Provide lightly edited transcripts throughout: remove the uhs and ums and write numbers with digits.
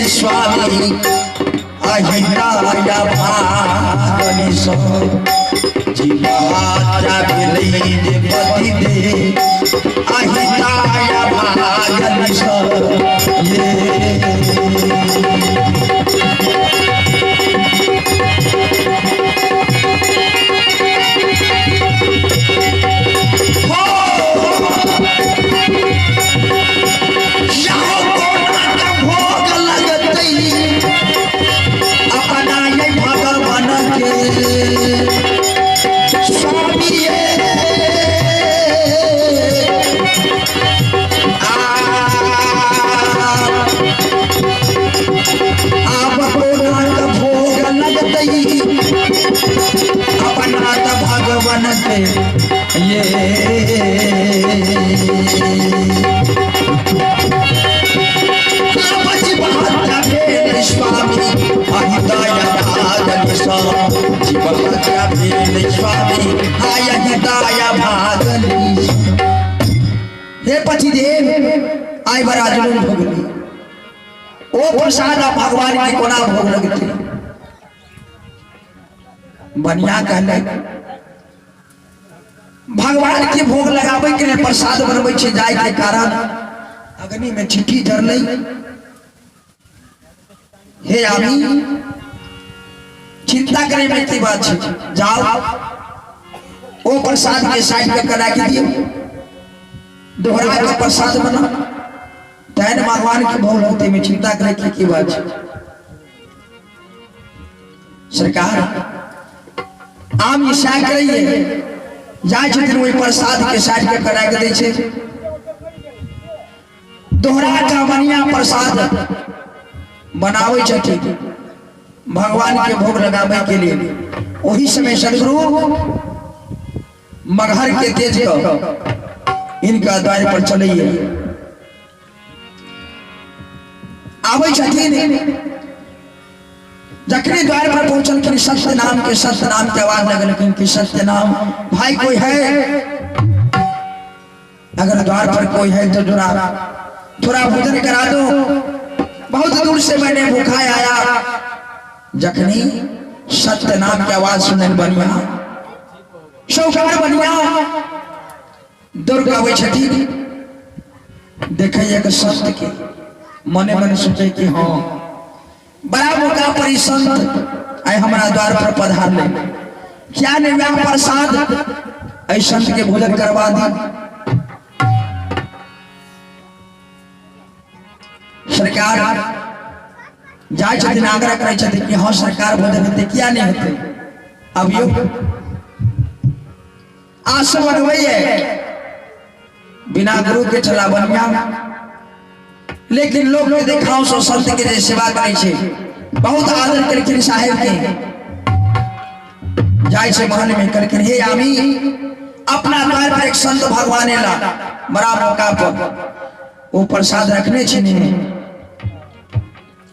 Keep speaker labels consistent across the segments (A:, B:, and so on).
A: स्वामी अहिताया भागनि सब जीवहत्या भेलै जे पति दे अहिताया भागनि सब ये। भोग लगतै अपना ये भगवान के स्वामी ये। आब कोना के भोग लगतै अपना त भगवान के ये। हे पतिदेव, आइ बड़ा जुलुम भऽ गेलै। ओ प्रसाद आ भगवान के कोना भोग लगतै? बनिया कहलक, भगवान के भोग लगाबै के लिए प्रसाद बनबै छै, जाय के कारण अग्नि में चिट्ठी जरलै। हे आमी, चिंता करे में की बात छै, जाओ ओ प्रसाद के साइड में करा के दियो, दोहरा के प्रसाद बना, तैन भगवान के भोग लगते में चिंता करे की बात छै। सरकार आम ईसा करैए जाइ छथिन, ओहि प्रसाद के साइड के करा के दै छै, दोहरा के बढ़िया प्रसाद बनाबै छथिन भगवान के भोग लगाबै के लिए। ओही समय सदगुरु मगहर के तेज के इनका द्वार पर चलैए आबै छथिन। जखने द्वार पर पहुंचलखिन, सत्य नाम के, सत्य नाम के आवाज लगलखिन कि सत्य नाम भाई कोई है? अगर द्वार पर कोई है तो जरा थोड़ा भोजन करा दो, बहुत दूर से मैंने भूखा आया। जखनी सत्य नाम के आवाज सुनल बनिया, सौकार बनिया दौड़ के अबै छथिन, देखैया के सत्य के मने मने सोचे कि हाँ, बड़ा मौका पर ई संत आइ हमरा द्वार पर पधारले, क्या नहीं वह प्रसाद एहि संत के भोजन करवा दी। सरकार जाइ छथिन, आग्रह करै छथिन कि हाँ सरकार, भोजन हेतै, किया नहीं हेतै, अबियौ। आस बनबैये बिना गुरु के चला बनिया, लेकिन लोग के देखाओ सो संत के जे सेवा करै छै, बहुत आदर केलखिन साहेब के। जाइ छै महल में, कहलखिन, हे आमी, अपना द्वार पर एक संत भगवान एला, बड़ा मौका पर ओ प्रसाद रखने छी ने?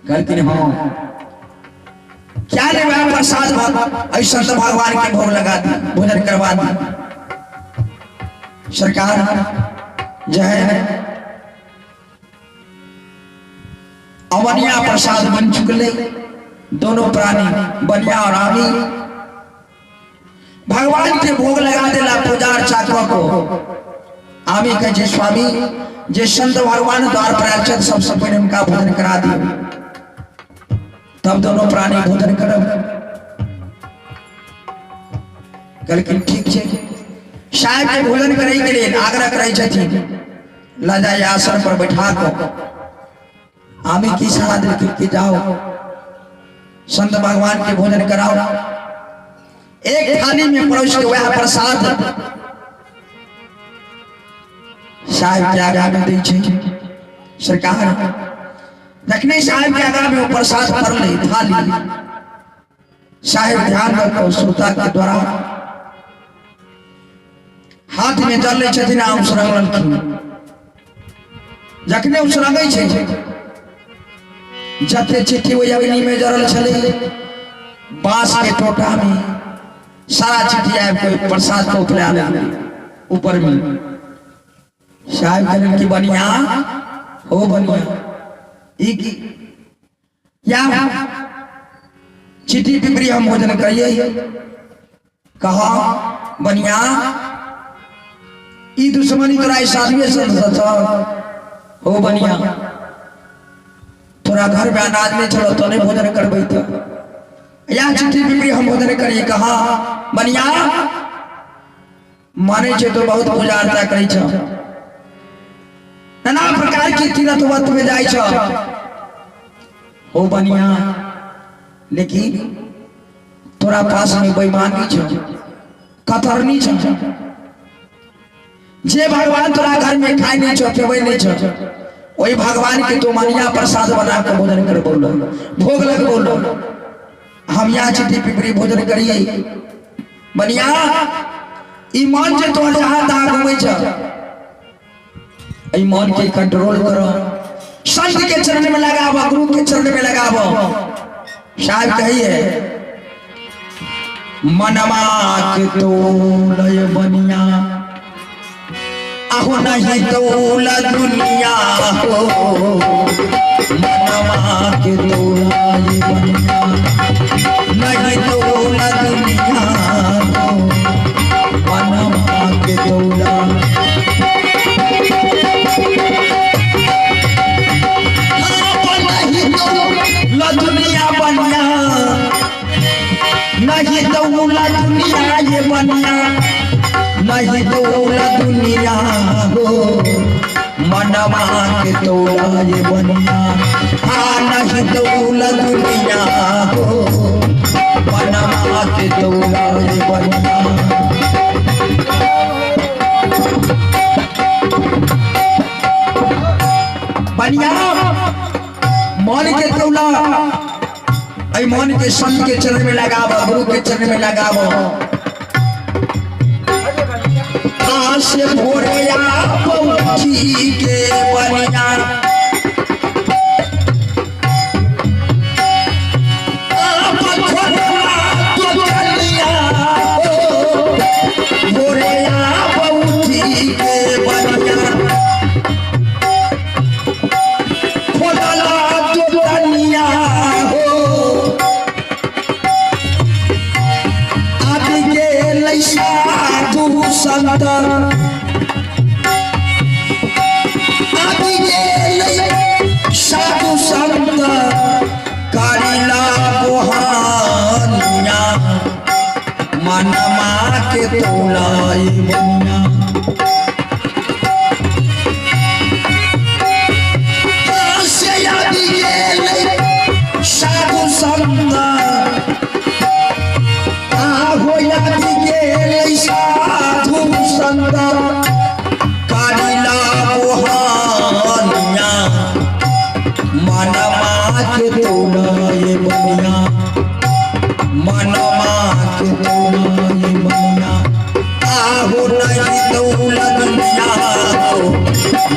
A: कहलखिन, हाँ, क्या ने वह प्रसाद ऐ संत भगवान के भोग लगा दी, भोजन करवा दी। सरकार जो है अवनिया प्रसाद बन चुकले, दोनों प्राणी बनिया और आमी भगवान के भोग लगा देला। पूजा अर्चा कऽ को आमी कहै छै, स्वामी, जे संत भगवान द्वार पर आयल छथि, सबसे पहिने हुनका भोजन करा दियौ, तब दोनों प्राणी भोजन करब। कहलखिन, ठीक छै। साहेब के भोजन करै के लेल आग्रह करै छथिन, लऽ जाय आसन पर बैठा कऽ आमी की सलाह देलखिन कि जाओ, संत भगवान के भोजन कराओ। एक थाली में परोस के वह प्रसाद साहेब के आगा में दै छै। सरकार जखने साहेब के आगा में ओ प्रसाद पड़लै थाली, साहेब ध्यान रखो, श्रोता के द्वारा हाथ में जल लै छथिन आ उसरंगलखिन। जखने उसरंगै छै, जते चिट्ठी ओहि अग्नि में जरल छलै, बांस के टोटा में सारा चिट्ठी आबि के प्रसाद पर उठला ऊपर में। साहब कहलन कि बनिया हो बनिया, ई की या चिट्ठी पिपरी हम भोजन करिए। कहा बनिया ई दुश्मनी तोरा ई साधुए संत हो बनिया, तोरा घर में अनाज नहीं चलो तो नहीं भोजन करबै तो या चिट्ठी पिपरी हम भोजन करिए। कहा बनिया माने छे तो बहुत पूजा अर्चा करै छ, नाना प्रकार के तीर्थ व्रत में जाइ छ हो बनिया, लेकिन तोरा पास में बेईमानी छ, कतरनी छ। जे भगवान तोरा घर में खाए नहीं छो पीबै नहीं छो, वही भगवान के तो मनिया प्रसाद बना के भोजन कर बोलो, भोग लग बोलो। हम यहाँ चिट्ठी पिपरी भोजन करिए। बनिया ई मन जे तोहर जहाँ तहाँ घूमै छ, ई मन के कंट्रोल करो, संत के चरण में लगाबो, गुरु के चरण में लगाबो। साहब कहिए मनमा के तोलय बनिया, आहो नहीं तोल दुनिया हो, मनमा के तोलय बनिया, नहीं तोल दुनिया हो, मनमा के तोला। दुनिया बनिया नहीं दौला दुनिया ये बनिया, नहीं दौला दुनिया हो, मनमा के तोला ये बनिया, हाँ नहीं दौला दुनिया हो, मनमा के तोला ये बनिया। बनिया मन के तौला, ऐ मन के संत के चरण में लगाबो, गुरु के चरण में लगाबो। आस भोरे पहुंची के बनिया, संत आबि गेलै साधु संत करिला बोहानिया, मनमा के तोलाई बनिया। से आबि गेलै साधु संत, आहो आबि गेलै साधु संत करिला बोहानिया, मनमा के तोलाई बनिया, मनमा के तोलाई बनिया, आहो नहीं दौलत दुनिया हो,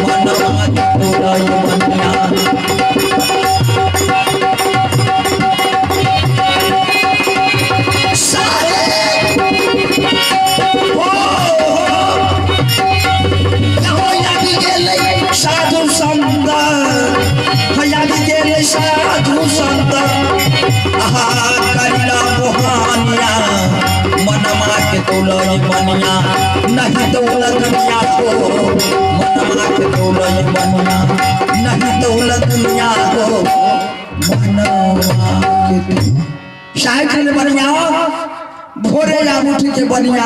A: मनमा के तोलाई बनिया। साधु संत आबि गेलै साधु संत, आहा करिला मोहानिया, मनमा के तोलई बनिया, नहीं दौलत दुनिया हो, मनमा के तोलई बनिया, नहीं दौलत दुनिया हो, मनमा के साइकिल बनिया भोरे आब उठ के बनिया।